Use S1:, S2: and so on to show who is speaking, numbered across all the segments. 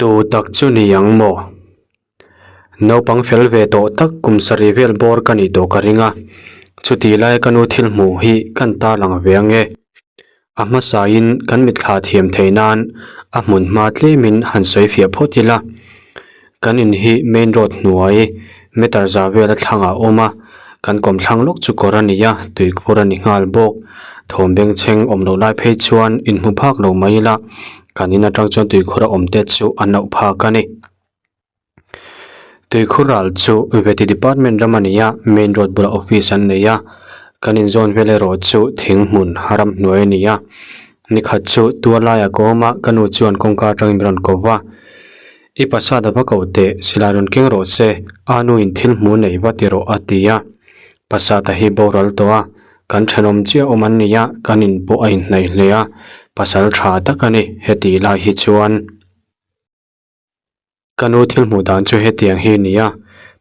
S1: Tu tak chu ni ang maw? Naupang fel ve tawh tak kum sarih vel bawr ka nih tawh ka ring a, chutih lai ka nu thil hmuh hi kan tarlang ve ang e. A hmasain kan mitthla thiam theih nan a hmun hma tlemin han sawi fiah phawt ila. Kan in hi main road hnuai meter za vel a thlangah a awm a, kan kawmthlang lawk chu kawr a ni a, tuikhur a ni nghal bawk. Thawm bengchheng awm loh lai phei chuan inhmu phak lo mai ila, kan in atang chuan tuikhur a awm te chu a nauh phak a ni. Tuikhur ral chu Vety Department ram a ni a, main road bulah office an nei a, kan inzawn vel erawh chu thing hmun ramhnuai a ni a. Nikhat chu tual laiah ka awm a, ka nu chuan kawngka atangin min rawn ko va, I pasat a va ko teh, silai rawn keng rawh se, a nu in thil hmu nei va ti rawh a ti a. Pasat a hi boral tawh a, kan thenawm chiah awm an ni a, kan in pawh a inhnaih hle a, pasal tha tak a ni, heti lai hi chuan. Ka nu thil hmuh dan chu hetiang hi a ni a,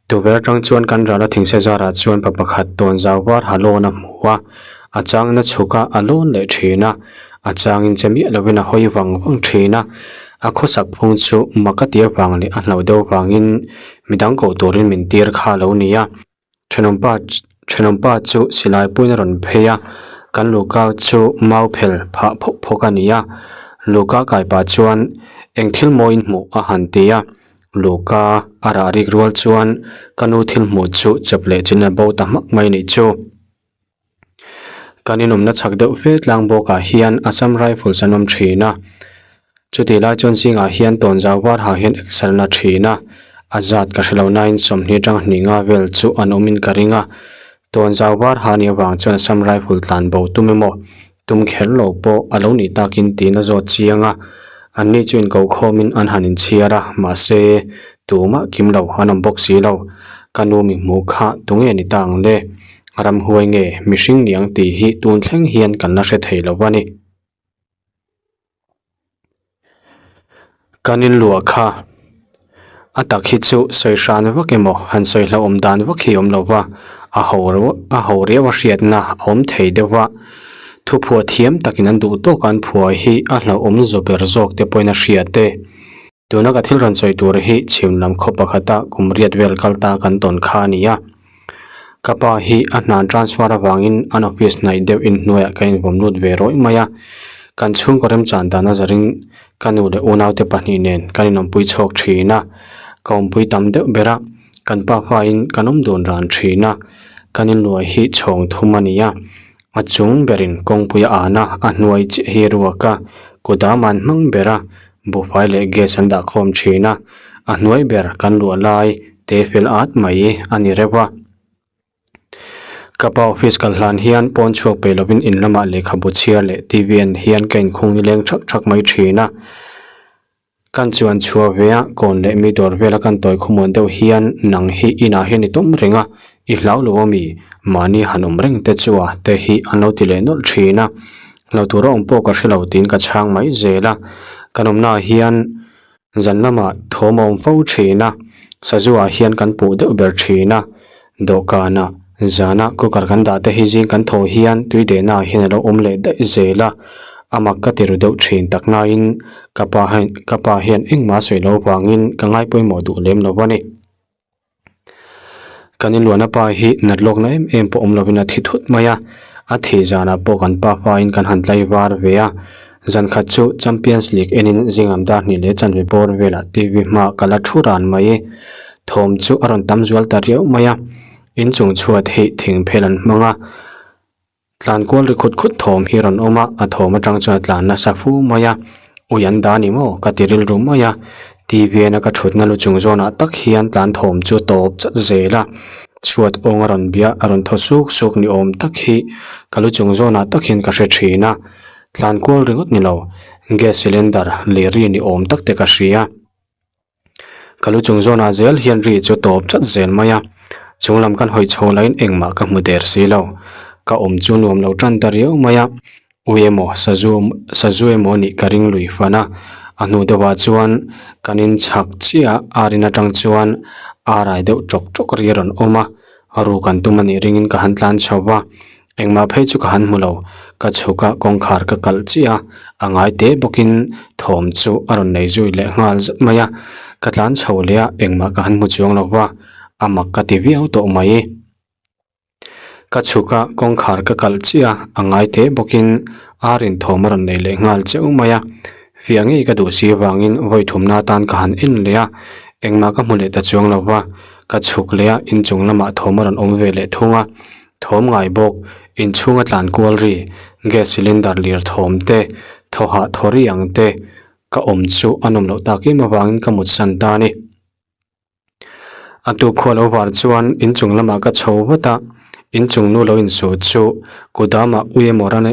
S1: tuver atang chuan kan rala thingse zarah chuan pa pakhat tawn zau var ha lawn a hmu a, a changin a chhuk a, a lawn leh thin a, a changin che miah lovin a hawi vang vang thin a, a khawsak phung chu mak a ti avang leh a hlauh deuh vangin midang koh turin min tir kha a lo ni a. Thenawmpa thenawmpa chu silai puiin a rawn phei a, kan luhka chu mau phel phah phawk phawk a ni a, luhka kai pah chuan eng thil maw in hmuh a han ti a, luhka a rah rik rual chuan ka nu thil hmuh chu chawp leh chin a bo ta hmak mai nih chu. Kan inawmna chhak deuh fe tlang bawkah hian Assam Rifles an awm thin a, chutih lai chuan zingah hian tawnzau var ha hian exer na thin a, a zat ka hrelo nain sawmhnih atang hnih nga vel chu an awmin ka ring a, tawnzau var ha nih avang chuan Assam Rifle tlan bo tum emaw tum kher lo pawh a lo nih takin tiin a zawt chiang a, anni chu inkohkhawmin an han inchhiar a, mahse tumah kim lo an awm bawk si lo, ka nu mi hmuh kha tunge ni ta ang le? Ramhuai nge mihring ni ang tih hi tun thleng hian kan la hre thei lo a ni. Kan inluah kha a tak hi chu sawi hran vak emaw han sawi hlauhawm dan vak hi a awm lo va, a ho a ho riau a hriatna a awm thei deuh va. Thuphuah thiam takin an duh tawk a an phuah hi a hlauhawm zaw ber zawk te pawhin a hriat e. Tuna ka thil rawn sawi tur hi chhim lam khaw pakhata kum riat vel kal ta kan tawn kha a ni a. Ka pa hi a hna transfer avangin an office hnaih deuh in hnuaiah ka invawm lut ve rawih mai a. Kan chhungkaw remchan dan a zarin ka nu leh unaute pahnih nen kan inawmpui chhuak thin a. Ka awmpui tam deuh ber a, kan pa fain kan awm dun ran thin a. Kan inluai hi chhawng thum a ni a. A chung berin kawngpui a an a, a hnuai chiah hi ruak a, kudam an hmang ber a. Buhfai leh gas an dah khawm thin a, a hnuai ber kan luah lai te fel at mai a ni reuh a. Ka pa office kal hlan hian pawn chhuak peih lovin in lamah lehkhabu chhiar leh TV en hian ka inkhung nileng thak thak mai thin a. Kan chuan chhuah ve a, kawn leh mi dawr vela kan tawi khawmuan deuh hian nang hi inah hian i tawm reng a, i hlau lo ami? Mahni han awm reng te chu a te hi an lo ti leh nawlh thin a. Lo tur a awm pawh ka hre lo tiin ka chhang mai zel a, kan awmnaah hian zan lamah thawm a awm fo thin a, sazu ah hian kan puh deuh ber thin a, dawhkanah zana cooker kan dah te hi zing kan thaw hian tui dehna ah hian a lo awm leh daih zel a, a mak ka ti ru deuh thin tak naiin ka pa hian ka pa hian engmah a sawi loh avangin ka ngai pawimawh duh lem lo a ni. Kan inluahna pa hi nat lawkna em em pawh awm lovin a thi thut mai a, a thih zanah pawh kan pa fain kan han tlai var ve a. Zan khat chu Champions League enin zinglam dar hnih leh chanve bawr velah TV hmaah ka la thu ran mai. Thawm chu a rawn tam zual ta riau mai a, inchung chhuat hi thing phel an hmang a. Tlan kual ri khut khut thawm hi rawn awm a, a thawm atang chuan a tlan nasa fu mai a, ui an dah ni maw ka ti rilru mai a, TV a ka thutna lu chung zawnah tak hian tlan thawm chu tawp chat zel a, chhuat awng a rawn bia a rawn thaw suk suk ni awm tak hi ka lu chung zawnah tak hian ka hre thin a, tlan kual ringawt ni lo gas cylinder leh ri ni awm tak te ka hria. Ka lu chung zawnah zel hian ri chu tawp chat zel mai a, chung lam kan hawi chho laiin engmah ka hmu der si lo. Ka awm chu nuam lo tan ta riau mai a, ui emaw sazu sazu emaw nih ka ring lui fan a, a hnu deuhah chuan kan in chhak chiah a ar in atang chuan ar ai deuh tawk tawk ri a rawn awm a, ruk an tum a nih ringin ka han tlan chho va, engmah phei chu ka han hmu lo, ka chhuk a kawngkhar ka kalh chiah a. A ngai te bawkin thawm chu a rawn nei zui leh nghal zet mai a, ka tlan chho leh a engmah ka han hmu chuang lo va, a mak ka ti viau tawh mai. Ka chhuk a, kawngkhar ka kalh chiah a, a ngai te bawkin ar in thawm a rawn nei leh nghal cheu mai a, fiah ngei ka duh si avangin vawi thumna atan ka han en leh a, engmah ka hmu leh ta chuang lo va, ka chhuk leh a, inchung lamah thawm a rawn awm ve leh thung a, thawm ngai bawk, inchhunga tlan kual ri, gas cylinder lir thawm te, thaw hah thaw ri ang te, ka awm chu a nawm loh tak em avangin ka mutsan ta a ni. A tuk khual lo var chuan inchung lamah ka chho vat a, inchung nu lo insu chu kudamah ui emaw ran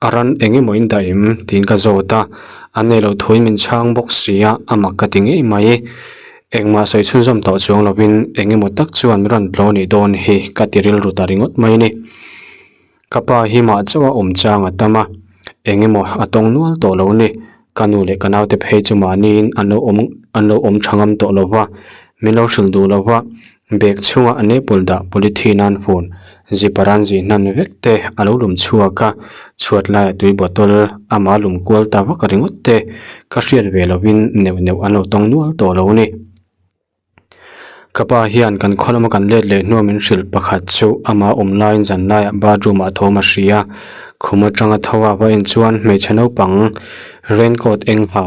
S1: a ran eng emaw in dah em tiin ka zawt a, an nei loh thuin min chhang bawk si a, a mak ka ti ngei mai. Engmah sawi chhunzawm tawh chuang lovin eng emaw tak chuan min rawn tlaw nih dawn hi ka ti rilru ta ringawt mai a ni. Ka pa hi mah chauh a awm chang a tam a, eng emaw a tawng nual tawh lo ni. Ka nu leh ka naute phei chu mahniin an lo awm an lo awm tha ngam tawh lo va, min lo hrilh duh lo va, bag chhungah an apple dah polythene an fun, zipper an zih hnan vek te a lo lum chhuak a, chhuat laiah tui bottle ama lum kual ta vak ringawt te ka hriat ve lovin neuh neuh an lo tawng nual tawh lo ni. Ka pa hian kan khaw lama kan let leh hnuah min hrilh pakhat chu ama awm laiin zan laiah bathroom ah thawm a hria. Khum atanga tho a va en chuan hmeichhe naupang raincoat eng ha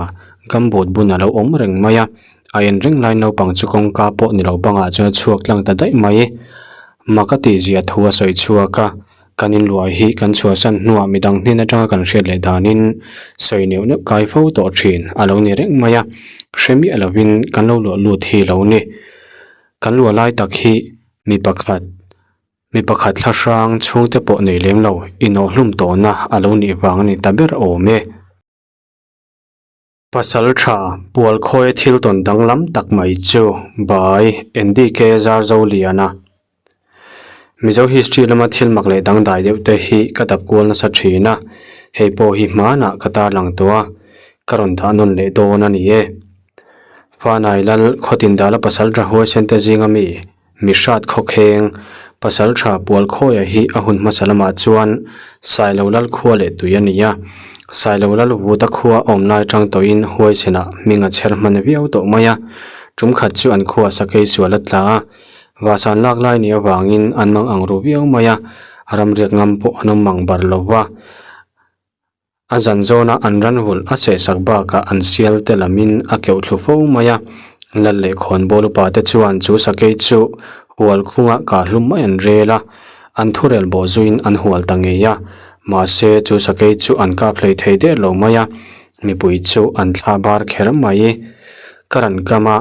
S1: gumboot bun a lo awm reng mai a. A en reng laiin naupang chu kawngka pawh ni lo bangah chuan a chhuak tlang ta daih mai. Mak a tih zia thu a sawi chhuak a. Kan inluah hi kan chhuahsan hnuah midang hnen atanga kan hriat leh danin sawi neuh neuh kai fo tawh thin a lo ni reng mai a, hre miah lovin kan lo luah lut hi lo ni. Kan luah lai tak hi mi pakhat mi pakhat thla hrang chhungte pawh nei lem lo inawhhlum tawhna a lo nih vang a ni ta ber awm e. Pasal tha Pualkhawia thil tawn danglam tak mai chu by NDK Zarzoliana. Mizo history lama thil mak leh dangdai deuh te hi ka dap kual nasa thin a, hei pawh hi hmanah ka tarlang tawh a, ka rawn dah nawn leh dawn a ni e. Fanai Lal Khawtin Dala pasal tha huaisen te zinga mi Mi hrat khawkheng, pasal tha Pualkhawia hi a hun hmasa lamah chuan Sailo Lal khua leh tui a ni a. Sailo Lal Vuta khua a awm lai tang tawhin huaisenah hming a chher hman viau tawh mai a. Tum khat chu an khua sakei sual a tla a, vahsan lak lai nih avangin an mang ang ru viau mai a, ramriak ngam pawh an awm mang bar lo va. A zan zawna an ran hulh a sehsak bakah an sial te lamin a keuh thlu fo mai a, Lal leh khawnbawl upa te chuan chu sakei chu hual khunga kah hlum mai an rel a, an thurel bawh zuiin an hual ta ngei a, mahse chu sakei chu an kap hlei thei der lo mai a, mipui chu an thla bar kher mai. Ka ran kam a,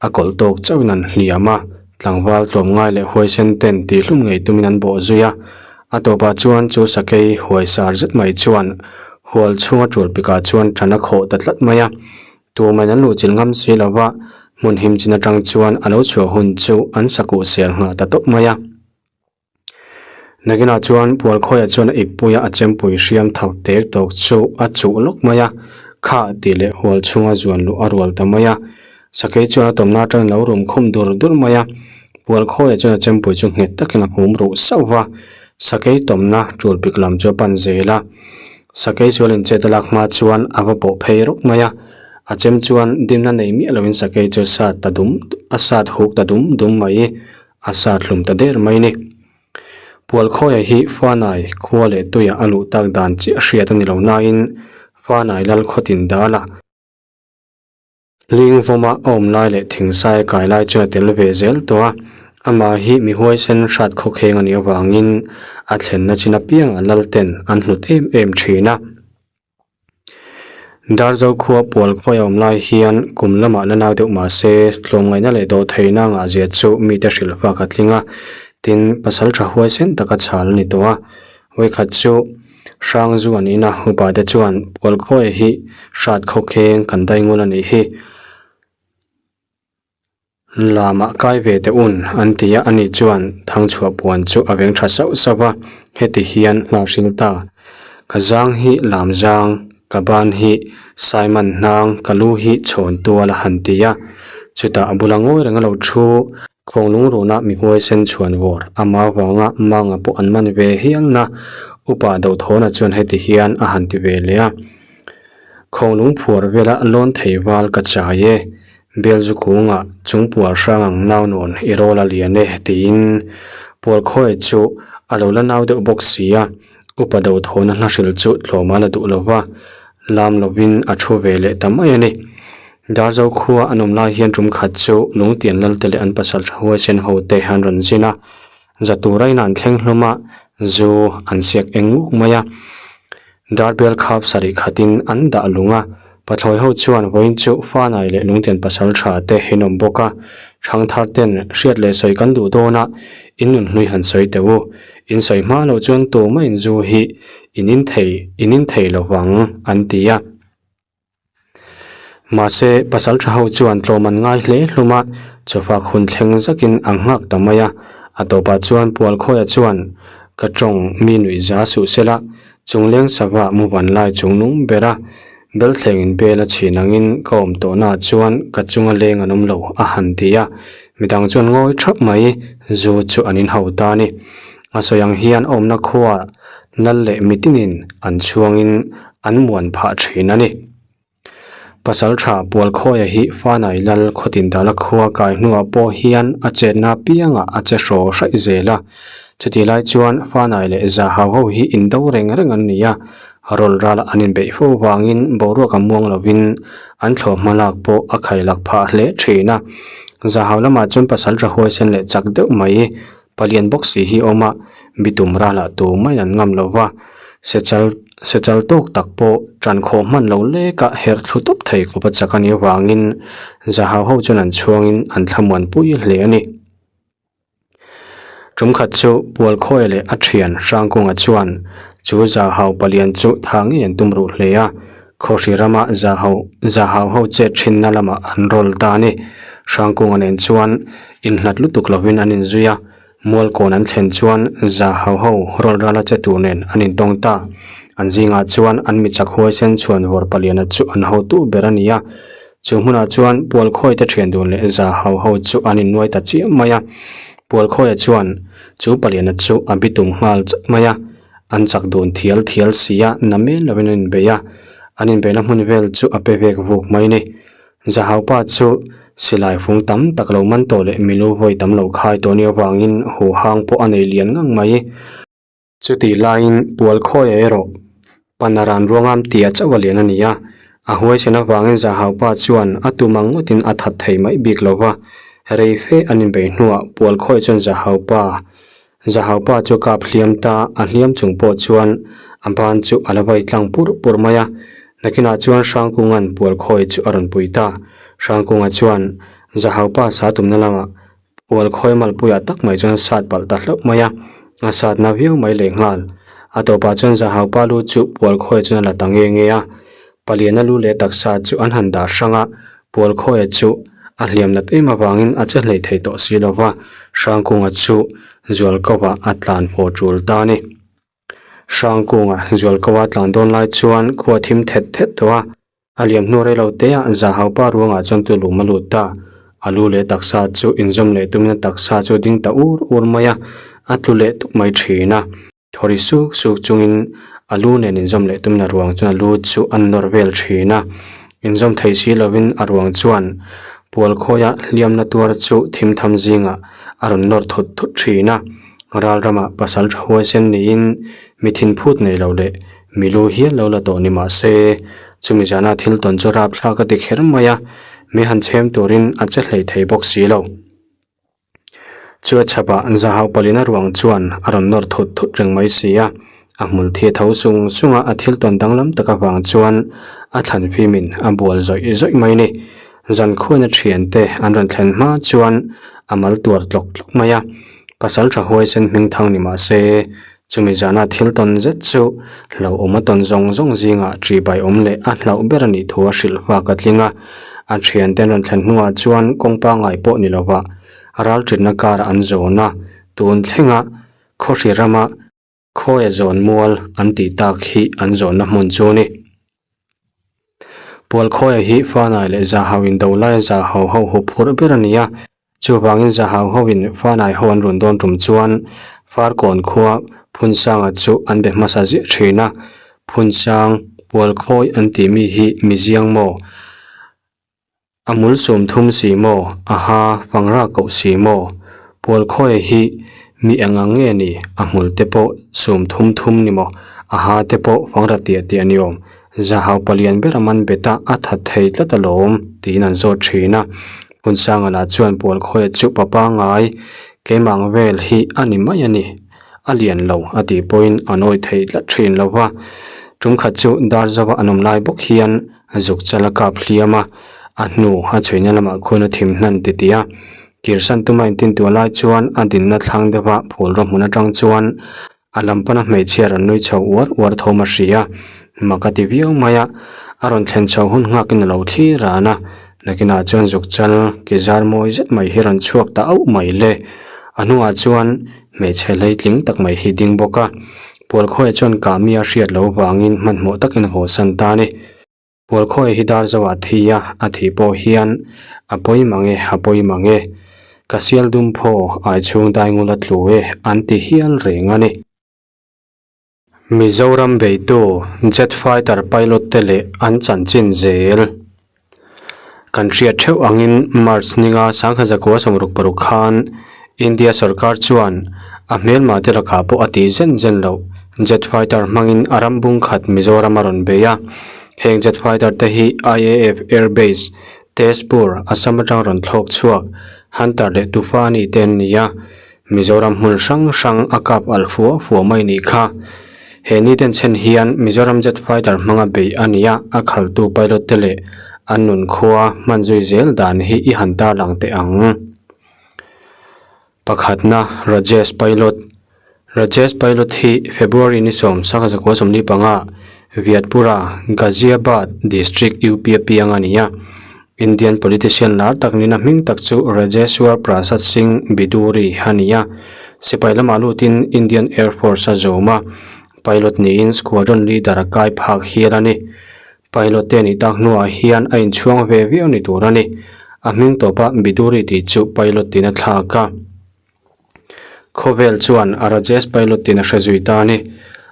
S1: a kawlh tawk chauhin an hliam a, tlangval tlawmngai leh huaisen ten tihhlum ngei tumin an bawh zui a, A tawpah chuan chu sakei huai sar zet mai chuan hual chhunga tul pikah chuan tan a khawh ta tlat mai a, tumain an luhchilh ngam si lo va, hmun him chin atang chuan a lo chhuah hun chu an sakuh sel nghah ta tawp mai a. Nakinah chuan Pualkhawiah chuan a ippuia a chempui hriam thak tek tawk chu a chuh lawk mai a, kha tih leh hual chhunga zuan luh a rual ta mai a. Sakei chuan a tawmna atangin lo rum khum dur dur mai a, Pualkhawiah chuan a chempui chu nghet takin a hum ruh sauh va, Sakei tawmna tul pik lam chu a pan zel a. Sakei sual inchet a lak hma chuan a va pawh phei rawk mai a, a chem chuan dimna nei miah loin sakei chu sat ta dum a sat huk ta dum dum mai, a sat hlum ta der mai ni. Pualkhawiah hi Fanai khua leh tuiah a luh tak dan chiah hriat a ni lo nain Fanai Lal khawtin dal a. Lingvawma a awm lai leh thingsaia kai lai chuan a tel ve zel tawh a, amah hi mi huaisen hrat khawkheng a nih avangin a thlenna chin apiangah lalten an hlut em em thin a. Darzo khua pual khawi a awm lai hian kum lamah la nau deuh mah se tlawmngaihna leh dawhtheihna ngahzia chu mite hrilh fak a tling a, tin pasal tha huaisen taka chhal a ni tawh a. Vawikhat chu Hrangzu an in a, upa te chuan Pualkhawia hi hrat khawkheng kan daingul a nih hi. Lamah kai ve teh un an ti a, ani chuan Thangchhuah puan chu a veng tha sauh sauh a, heti hian hla hril ta. Ka zang hi lam zang, ka ban hi Saiman hnang, ka lu hi chhawn tual a han ti a, chutah a bula ngawi reng a lo thu. Khawng lungruna mi huaisen chhuan vawr ama vanga manga pawh an man ve hialna Upa Dothawna chuan heti hian a han ti ve leh a. Khawnglung phuar vela lawn thei val ka chai e, Belzu kungah chung pual hrang ang nau nawn i rawl a lian e tiin Pualkhawi chu a lo la nau deuh bawk si a, upa do thawhna hla hril chu tlawm a la duh lo va, lam lovin a thu ve leh ta mai a ni. Darzo khua an awm lai hian tum khat chu Lungtian Lalte leh an pasal tha huaisen ho te an rawn zin a, za tura in an thleng hlawm a, zu an siak eng nguk mai a. Darbel khap sarih khatin an dah lung a, pathlawi ho chuan vawiin chu Fanai leh Lungtian pasal tha te in awm bawk a, Thangthar ten hriat leh sawi kan duh dawn a, in nun hlui han sawi teh u, in sawi hma loh chuan tumah in zu hi in in thei in in thei lo vang an ti a. Mahse, pasal tha ho chuan tlawm an ngai hle hlum a, chawfak hun thleng zakin a nghak ta mai a. A tawpah chuan Pualkhawia chuan, Ka tawng mi nuih za suh sela, chungleng sava mu van lai chung nung ber a, belthlengin bel a chhin angin ka awm tawhnaah chuan ka chunga leng an awm lo a han ti a. Midang chuan ngawi thap mai, zu chu an inhau ta a ni. A sawi ang hian awmna khua Lal leh mitinin an chhuangin an muan phah thin a ni. Pasaltha Pualkhawia hi Fanai Lal Khawtindala khua kai hnuah pawh hian a chetna piangah a che hraw hraih zel a. Chutih lai chuan Fanai leh Zahau ho hi indo reng reng an ni a, rawl rala an inbeih fo vangin boruak a muang lovin an thlawh hma lak pawh a khailak phah hle thin a. Zahau lamah chuan Pasaltha huaisen leh chak deuh mai Palian bawk si hi awm a, bitum ralah tu mai an ngam lo va, sechal sechal tawk tak pawh tan khawh hman lo lekah herh thlu tawp thei khawp a chak a nih avangin Zahau ho chuan an chhuangin an thlamuan pui hle a ni. Tum khat chu Pualkhawia leh a thian Hrangkunga chuan chu Zahau palian chu tha ngei an tum ruh hle a, Khawhri rama Zahau Zahau ho chet thinna lamah an rawl ta a ni. Hrangkunga nen chuan inhlat lutuk lovin an inzui a, Mualkawn an thlen chuan Zahau ho rawl rala che tur nen an intawng ta. An zingah chuan an michak huaisen chhuan vawr paliana chu an hotu ber a ni a. Chu hmunah chuan Pualkhawi te thian dun leh Zahau ho chu an innuai ta chiam mai a. Pualkhawia chuan chu paliana chu a bitum nghal chat mai a. An chak dun thial thial si a, na mel lovin an inbei a, an inbeihna hmun vel chu a pe vek vuk mai ni. Zahaupa chu silai fung tam tak lo man tawh leh milu vawi tam lo khai tawh ni avangin huhang pawh a nei lian ngang mai. Chutih laiin Pualkhawia erawh Panaran ruangam tia chauh a lian a ni a, a huaisen avangin Zahaupa chuan a tum ang ngawtin a that thei mai bik lo va, rei fe an inbeih hnuah Pualkhawia chuan Zahaupa Zahaupa chu kap hliam ta, a hliam chung pawh chuan a ban chu a la vai tlang pur pur mai a. Nakinah chuan Hrangkunga'n Pualkhawi chu a rawn pui ta. Hrangkunga chuan Zahaupa sa tumna lamah Pualkhawi malpuiah tak mai chuan sat palh ta hlauh mai a, a sat na viau mai lehnghal. A tawpah chuan Zahaupa lu chu Pualkhawi chuan a la ta nge nge a. Paliana lu leh taksa chu an han dah hrang a, Pualkhawia chu a hliam nat em avangin a che hlei thei tawh si lo va, Hrangkunga chu Zualkova a tlan haw tul ta a ni. Hrangkunga Zualkova tlan dawn lai chuan khua thim thet thet tawh a, a liam hnu rei lo te ah Zahaupa ruangah chuan tulum a lut ta. A lu leh taksa chu inzawm leh tumin a taksa chu a ding ta ur ur mai a, a tlu leh tuk mai thin a. Thawri suk suk chungin a lu nen inzawm leh tumin a ruang chuan a lu chu a nawr vel thin a, inzawm thei si lovin a ruang chuan pual khawia hliamna tuar chu thim tham zingah a rawn nawr thut thut thin a. Ral ramah pasal tha huaisen niin mi thinphut nei lo leh mi lu hial lo la tawh ni mah se, chumi zana thil tawn chu rapthlak a ti kher mai a, mi han chhem turin a che hlei thei bawk si lo. Chu a chhapah Zahau Palina ruang chuan a rawn nawr thut thut reng mai si a, a hmul thi a tho sung sung a, a thil tawn danglam tak avang chuan a thlan fimin a bual zawih zawih mai a ni. Zankhuaina thiante an rawn thlen hma chuan a mal tuar tlawk tlawk mai a, pasal tha huaisen hming thang ni mah se, chumi zana thil tawn zet chu hlauhawm a tawn zawng zawng zingah ṭihbai awm leh a hlauh ber a nih thu a hrilh fak a tling a, a thiante an rawn thlen hnuah chuan kawng pangngai pawh ni lova ral ṭinna kar an zawn a, tun thlenga khawhri rama khawia zawn mual an tih tak hi an zawnna hmun chu a ni. Pualkhawia hi Fanai leh Zahau indo laia Zahau ho hup phurh ber a ni a, chuvangin Zahau hoin Fanai ho an rawn dawn tum chuan Farkawn khua Phunsanga chu an be hmasa ziah thin a, Phunsang. Pualkhawi an tih mi hi mi ziang maw? A hmul sum thum si maw? Aha, fangra koh si maw? Pualkhawia hi mi eng ang nge ni? A hmul te pawh sum thum thum ni maw? Aha te pawh fangra tiah tiah ni awm. Zahau palian ber a man bet a, a that thei tlat alawm, tiin an zawt thin a. Phunsanga lah chuan Pualkhawia chu pa pangngai, keimah vel hi a ni mai a ni. A lian lo a tih pawhin an awih thei tlat thin lo va. Tum khat chu Darzava an awm lai bawk hian zuk chal a kap hliam a, a hnu a chhuihna lamah khuan a thim hnan ti tih a. Kirsan tuma intintuah lai chuan a dinna thlang deuha phul rawh hmun atang chuan a lam pana hmeichhia rawn nui chho uar uar thawm a hria. Mak a ti viau mai a, a rawn thlen chho hun nghakin a lo thlir ran a. Nakinah chuan zuk chal ki zar mawi zet mai hi rawn chhuak ta auh mai le. A hnungah chuan hmeichhe hleitling tak mai hi ding bawk a. Pualkhawiah chuan kah mi a hriat loh vangin hmanhmawh takin a hawsan ta a ni. Pualkhawiah hi dar zoah a thi a, a thih pawh hian a pawi mang e, a pawi mang e. Ka sial dum phaw ai chhung daingul a tlu e an ti hial reng a ni. Mizoram beitu Jet Fighter pilot te leh an chanchin zel. Kan hriat theuh angin March ninga sangha zakua sawmruk paruk khan India sorkar chuan a hmelma te lakah pawh a tih zen zen loh Jet Fighter hmangin a ram bung khat Mizoram a rawn bei a. Heng Jet Fighter te hi IAF Air Base, Tezpur, Assam atang rawn thlawk chhuak Hunter leh Tufani te an ni a. Mizoram hmun hrang hrang a kap alh fua fua mai nih kha. He ni den chhen hian Mizoram Jet Fighter hmanga beih a ni a, a khaltu pilot te leh an nun khua hman zui zel dan hi i han tarlang teh ang. Pakhatna, Rajesh Pilot Rajesh Pilot hi February ni sawm sangha zakua sawmli panga Viatpura, Ghaziabad District, UP a piang a ni a. Indian politician lar tak nina hming tak chu Rajeshwar Prasad Singh Bidhuri a ni a. Sipai lamah lutin Indian Air Force a zawm a, pilot niin squadron leader a kai phak hial a ni. Pilot te nih tak hnuah hian a inchhuang ve viau ni tur a ni. A hming tawpa Bidhuri tih chu pilot tiin a thlak a. Khawvel chuan a Rajesh Pilot tin a hre zui ta a ni.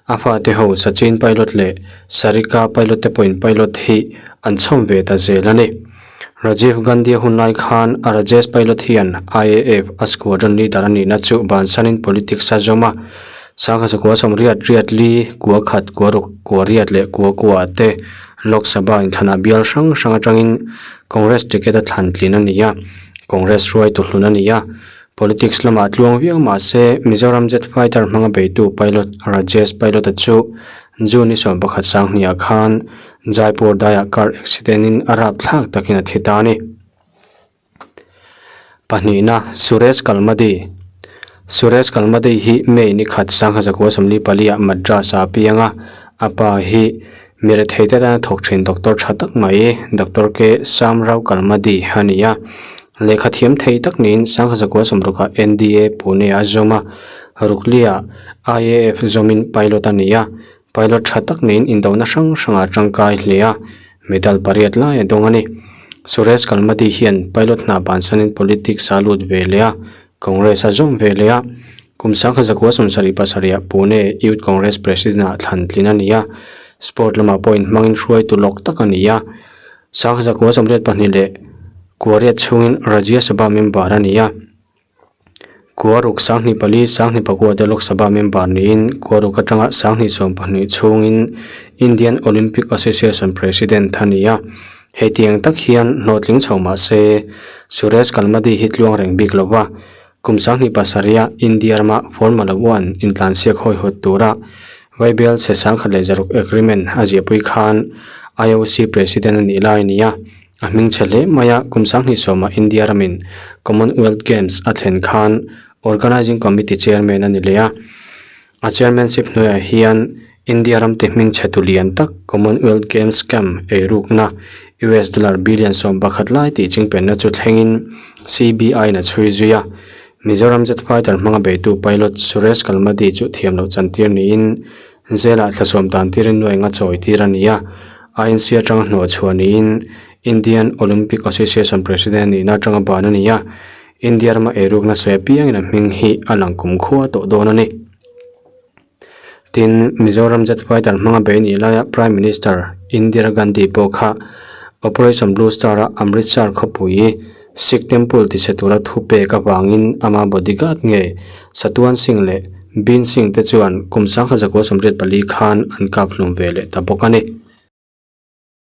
S1: A fate ho Sachin Pilot leh Sarika Pilot te pawhin Pilot hi an chhawm ve ta zel a ni. Rajiv Gandhi a hun lai khan a Rajesh Pilot hian IAF a squadron leader a nihna chu bansanin politics a zawm a. Sangha zakua sawmriat riat li, kua khat, kua ruk, kua riat leh kua kua te Lok Sabha inthlanah bial hrang hrang atangin Congress ticket a thlan tlin a ni a. Congress hruaitu hlun a ni a. Politics lamah tluang viau mah se, Mizoram Jet Fighter hmanga beitu pilot Rajesh Pilot-a chu June ni 11 sanghniah khan Jaipur daiah car accident-in a rapthlak takin a thi ta a ni. Pahnihna, Suresh Kalmadi Suresh Kalmadi hi May ni khat sangha zakua 44-ah Madras-ah a piang a, a pa hi Mi rethei te tana thawk thin doctor tha tak mai Doctor K Samrao Kalmadi a ni a. Lehkha thiam thei tak niin Sangha Zakua sawmrukah NDA Pune a zawm a, Rukliah IAF zawmin pilot a ni a. Pilot tha tak niin indona hrang hrangah tangkai hle a, medal pariat lai a dawng a ni. Suresh Kalmadi hian pilot hna bansanin politics a lut ve leh a, Congress a zawm ve leh a, kum sangha zakua sawmsarih pasarihah Pune Youth Congress President-ah thlan tlin a ni a, sport lamah pawh inhmangin hruaitu lawk tak a ni a. Sangha zakua 82 leh Kuariat chhungin Rajya Sabha member a ni a. Kuaruk sanghnih pali sanghnih pakua te Lok Sabha member niin Kuaruk atanga sanghnih 12 chhungin Indian Olympic Association President a ni a. Hetiang tak hian hlawhtling chho mah se, Suresh Kalmadi hi tluang reng bik lo va, kum 27 a India rama Formula One intlansiak hawihawt tura Vaibel chhe 1006 agreement a ziahpui khan IOC President a nih lai a ni a. A hming chhe hle mai a, kum 20 ah India ramin Commonwealth Games a thlen khan Organising Committee Chairman a ni leh a. A chairmanship hnuaiah hian India ram ti hming chhe tu lian tak Commonwealth Games scam eirukna US dollar billion 11 lai tih chingpenna chu thlengin CBI in a chhui zui a. Mizoram jet fighter hmanga beitu pilot Suresh Kalmadi chu thiam loh chantir niin jail-ah thlasawm tan tirin nuai nga chawi tir a ni a. INC atanga hnawh chhuah niin Indian Olympic Association President nihna atanga ban a ni a. India rama eirukna sawi apiangin a hming hi a lang kumkhua tawh dawn a ni. Tin, Mizoram jet fighter hmanga bei nih laia Prime Minister Indira Gandhi pawh kha Operation Blue Star-a Amritsar khawpui Sikh Temple tichhe tura thu pek avangin ama bodyguard nge Satuan Singh leh Bin Singh te chuan kum 1984 khan an kap hlum ve leh ta bawk a ni.